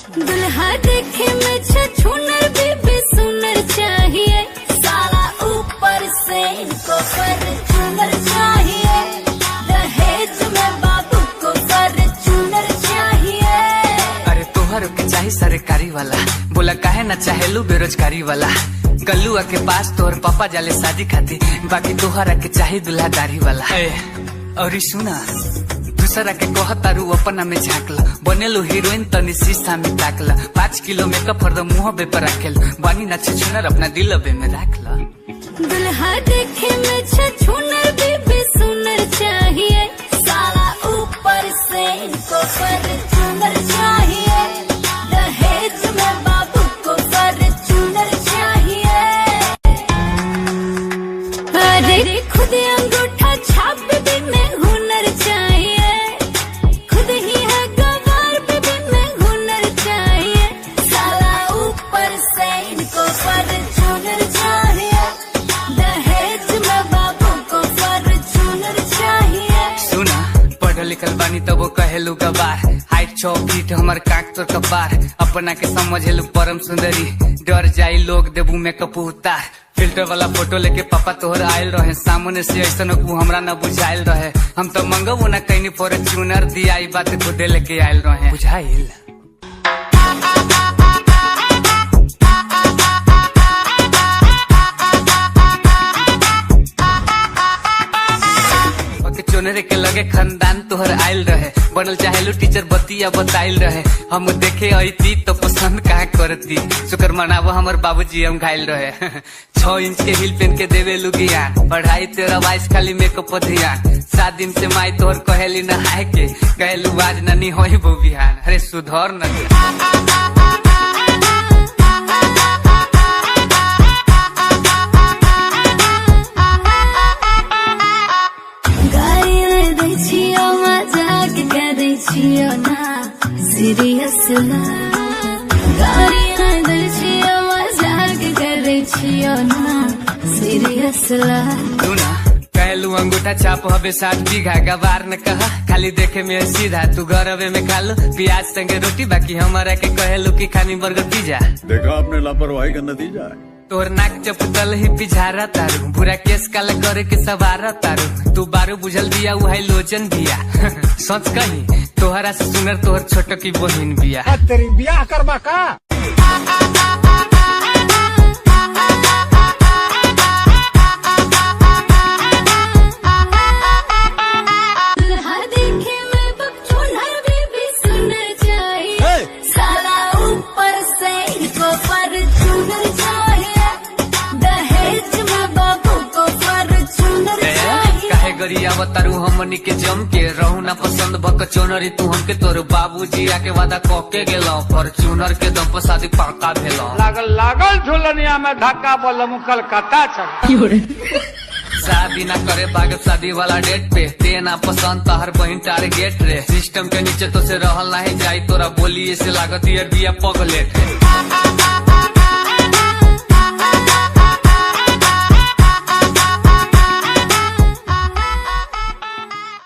दुल्हा देखे में छछूनर बीबी सुनर चाहिए, साला ऊपर से इनको फॉर्च्यूनर चाहिए, दहेज में बाबू को फॉर्च्यूनर चाहिए। अरे तोहर के चाही सरकारी वाला, बोला काहे ना चाहेलू बेरोजगारी वाला। गल्लुआ के पास तोहर पापा जाले शादी खाती, बाकी तोहरा के चाही दूल्हा दाढ़ी वाला। ए, और सुना दूसरा के कहतारू अपना में झाँकल, बनेलू हीरोइन तनी शीशा में ताकल, 5 किलो मेकअप हरदम मुँह बे पर राखेल, बानी ना छुनर अपना दिल बे में राखल। दुल्हा देखे में छछूनर बीबी सुनर चाहिए, साला ऊपर से इनको फॉर्च्यूनर चाहिए, दहेज में बाबू को फॉर्च्यूनर चाहिए। अरे खुद अंगूठा छाप भी में हुनर चाहिए, खुद ही है गवार भी में हुनर चाहिए, साला ऊपर से इनको फॉर्च्यूनर चाहिए, दहेज में बाबू को फॉर्च्यूनर चाहिए। सुना पढ़ल लिखल बानी तब वो कहेलू गवार, हाइट 6 फीट हमर काक तोर कपार, अपना के समझेलू परम सुंदरी, डर जाई लोग देबू मेकअप उतार। फिल्टर वाला फोटो लेके पापा तोहर आयल रहे, सामने से ऐसा उ हमरा न बुझाइल रहे, हम तो मंगबो न कहीं फॉर्च्यूनर दिया ई बात खुदे लेके आयल रहे। बुझाइल चोनरे के लगे खानदान तोहर आयल रहे, बनल चाहेलू टीचर बतिया बताइल रहे, हम देखे अती तो पसंद कहा करती, शुक्र मनावो हमर बाबूजी हम घायल रहे। 6 इंच के हिल पेन के देवेलू ज्ञान, पढ़ाई तेरा वाइस खाली मेकअप पर ध्यान, 7 दिन से माई तोहर कहेली नहाए के, कहेलू आज ननी होई बो बिहान। अरे सुधर न। छियो ना सीरियस ना, गाड़ी दै छियो मजाक करै छियो ना सीरियस ला। सुना कहलू अंगूठा छाप हबे 7 बीघा, गवार न कहा खाली देखे में सीधा, तू घरवे में खालू प्याज संगे रोटी, बाकी हमारा के कहलू कि खानी बर्गर पिज्जा। देखा आपने लापरवाही का नतीजा है। तोर नाक चपतल ही पिझारा तारू, बुरा केस काला करे के सवारा तारू, तू बारू बुझल दिया उ हाइलोजन बिया। सच कही तोहरा से सुनर तोहर छोट की बहिन बिया। तेरी बियाह करबा का? दुल्हा देखे में बकचोनर बीबी सुनर चाहिए, साला ऊपर से इनको फॉर्च्यूनर चाहिए, दहेज में बाबू को फॉर्च्यूनर चाहिए। काहे गरियाव तारू हमनी के जम के, रहू ना पसंद भक चोनरी तू हमके, तोर बाबूजी आके वादा कह के गेलो, फॉर्च्यूनर के दम पर शादी पक्का भेलो। लागल लागल झुलनिया में धक्का बोलम कलकत्ता चल। शादी ना करे बाग शादी वाला डेट पे, ते ना पसंद तहर बहिन टारगेट रे, सिस्टम के नीचे तो से रहल नहीं जाई, तोरा बोली से लागत यार बिया पगलेट रे।